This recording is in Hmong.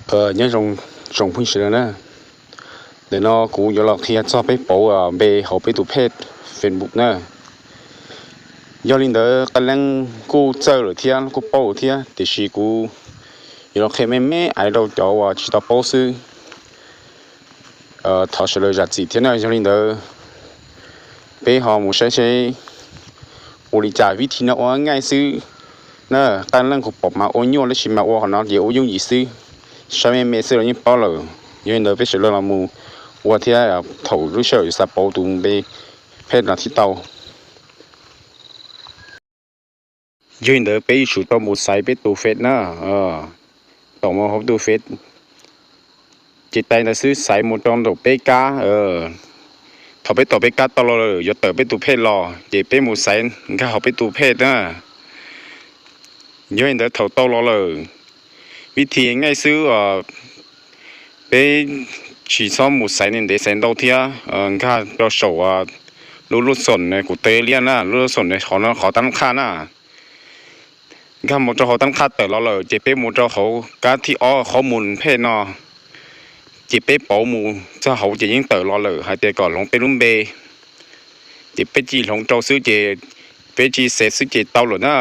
Nyob zoo tsoom phooj ywg sawv daws na, ntawm no kuv yuav los qhia txog peb pauv npe hauv peb tus phej Facebook na. Yog li ntawd qee leej kuj txawj lawm thiab kuj paub thiab, tiam sis kuv yuav los qhia me me aiv rau cov uas tsis tau paub xwb. Thov sawv daws zam txim thiab na. Yog li ntawd peb ho mus saib seb ua li cas, vib thi no ua nyaij xwb na. Qee leej kuj pom mas ua nyuaj, tab sis mas ua qhov no ces ua yooj yim xwb. Saib me me xwb los yeej paub lawm. Yog li ntawd peb sawv daws los mus ua thiab, thaum lub sij hawm yuav xav pauv tus npe phej no thiaj tau. Yog li ntawd peb yuav tsum tau mus xaiv peb tus Face na. Tom mus hauv tus Face, ces tais ntawd xwb, xaiv mus rau nraum peb kab. Thaum peb tom peb kab tau los lawm yuav tawm peb tus phej los, ces peb mus xaiv nkag hauv peb tus phej na. Yog li ntawd thaum tau los lawm, vib thi nyaij xwb, peb tsis txhob mus xaiv ntev xaiv ntau thiab. Nkag rau saum lub lub xoom kuv teb liab na, lub lub xoom qhov no qhov tab qhaj na. Nkag mus rau hauv tab qhaj tawm los lawm, ces peb mus rau hauv kab thib ob qhov mus phej no, ces peb pauv mus txog hauv ces yeej tawm los lawm hais tias kom hloov peb lub npe. Ces peb cia li hloov rau xwb ces peb cia li xev xwb ces tau lawm na.